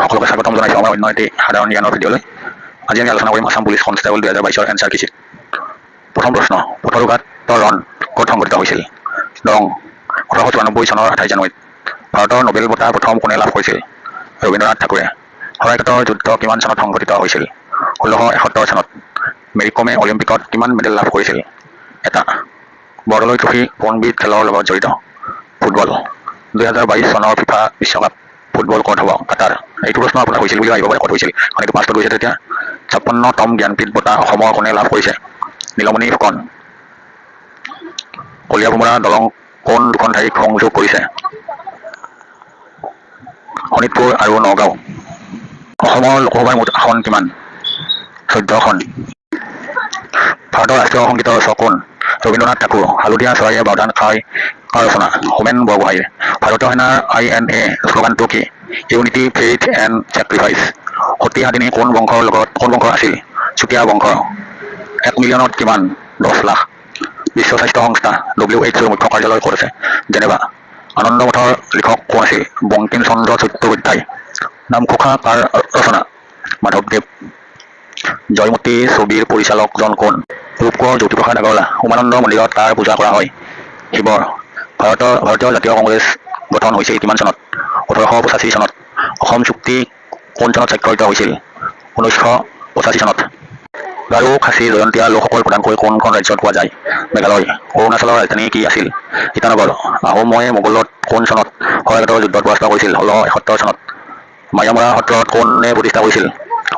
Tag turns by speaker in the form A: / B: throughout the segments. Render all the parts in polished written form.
A: সকলোকে স্বাগতম জনাইছোঁ আমাৰ অন্য এটি সাধাৰণ জ্ঞানৰ ভিডিঅ'লৈ। আজি আমি আলোচনা কৰিম আছাম পুলিচ কনষ্টেবল 2022ৰ এনচাৰ কি। প্ৰথম প্ৰশ্ন, পথৰুঘাটৰ ৰণ ক'ত সংঘটিত হৈছিল? দৰং, 1894 চনৰ 28 জানুৱাৰীত। ভাৰতৰ নোবেল বঁটা প্ৰথম কোনে লাভ কৰিছিল? ৰবীন্দ্ৰনাথ ঠাকুৰে। শৰাইঘাটৰ যুদ্ধ কিমান চনত সংঘটিত হৈছিল? 1671 চনত। মেৰী কমে অলিম্পিকত কিমান মেডেল লাভ কৰিছিল? এটা। বৰদলৈ ট্ৰফী কোনবিধ খেলৰ লগত জড়িত? ফুটবল। 2022 চনৰ ফিফা বিশ্বকাপ ফুটবল ক'ত হ'ব? কাটাৰ। এইটো প্ৰশ্ন আপোনাৰ হৈছিল বুলিও আহিব পাৰে, ক'ত হৈছিল, কাৰণ এইটো পাষ্টত গৈছে তেতিয়া। 56তম জ্ঞানপীঠ বঁটা অসমৰ কোনে লাভ কৰিছে? নীলমণি ফুকন। কলিয়াভোমোৰা দলং কোন দুখন ঠাইক সংযোগ কৰিছে? শোণিতপুৰ আৰু নগাঁও। অসমৰ লোকসভাৰ মুঠ আসন কিমান? 14খন। ভাৰতৰ ৰাষ্ট্ৰীয় সংগীতৰ ৰচক কোন? ৰবীন্দ্ৰনাথ ঠাকুৰ। হালধীয়া চৰাইয়ে বাওধান খাই কাৰ ৰচনা? হোমেন বৰগোহাঁইৰ। ভাৰতীয় সেনাৰ আইএনএ শ্লোগানটো কি? Unity, faith and sacrifice. Sati Sadhini কোন বংশৰ লগত, কোন বংশৰ আছিল? চুতীয়া বংশৰ। 1 মিলিয়নত কিমান? 10 লাখ। বিশ্ব স্বাস্থ্য সংস্থা ডব্লিউ এইচ অ'ৰ মুখ্য কাৰ্যালয় ক'ত আছে? জেনেভা। আনন্দমঠৰ লিখক কোন আছিল? বংকিম চন্দ্ৰ চট্টোপাধ্যায়। নামঘোষা কাৰ ৰচনা? মাধৱদেৱ। জয়মতী ছবিৰ পৰিচালকজন কোন? ৰূপকোঁৱৰ জ্যোতিপ্ৰসাদ আগৰৱালা। উমানন্দ মন্দিৰত কাৰ পূজা কৰা হয়? শিৱৰ। ভাৰতীয় জাতীয় কংগ্ৰেছ গঠন হৈছিল কিমান চনত? 1885 চনত। অসম চুক্তি কোন চনত স্বাক্ষৰিত হৈছিল? 1985 চনত। গাৰো, খাচী, জয়ন্তীয়া লোকসকল প্ৰধানকৈ কোনখন ৰাজ্যত পোৱা যায়? মেঘালয়। অৰুণাচলৰ ৰাজধানী কি আছিল? ইটানগৰ। আহোমে মোগলত কোন চনত শৰাইঘাটৰ যুদ্ধত পৰাস্ত কৰিছিল? 1671 চনত। মায়ামৰা সত্ৰত কোনে প্ৰতিষ্ঠা কৰিছিল?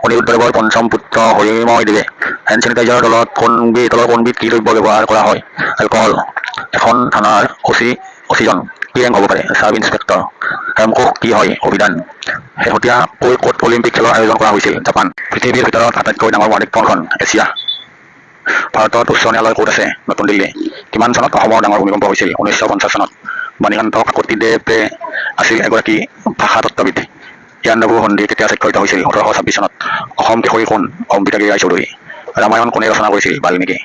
A: অনিৰুদ্ধদেৱৰ পঞ্চম পুত্ৰ হৰিময় দেৱে। হেণ্ড চেনিটাইজাৰৰ তলৰ কোনবিধ কি দ্ৰব্য ব্যৱহাৰ কৰা হয়? এলকহল। এখন থানাৰ অচিজন কি ৰেংক হ'ব পাৰে? Sub inspector. Hemkosh কি হয়? অভিধান। শেহতীয়াকৈ ক'ত অলিম্পিক খেলৰ আয়োজন কৰা হৈছিল? জাপান। পৃথিৱীৰ ভিতৰত আটাইতকৈ ডাঙৰ মহাদেশ কোনখন? এছিয়া। ভাৰতত উচ্চ ন্যায়ালয় ক'ত আছে? নতুন দিল্লী। কিমান চনত অসমৰ ডাঙৰ ভূমিকম্প হৈছিল? 1950 চনত। বাণীকান্ত কাকতিদেৱে আছিল এগৰাকী ভাষাতত্ত্ববিদ। ইয়াণ্ডাবু সন্ধি কেতিয়া স্বাক্ষৰিত হৈছিল? 1826 চনত। অসম কেশৰী কোন? অম্বিকাগিৰী ৰায়চৌধুৰী। ৰামায়ণ কোনে ৰচনা কৰিছিল? বাল্মীকি।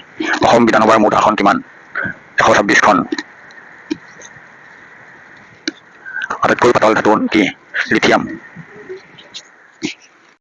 A: অসম বিধানসভাৰ মুঠ আসন কিমান? 126খন। আটাইতকৈ পাতল ধাতু কি? লিথিয়াম।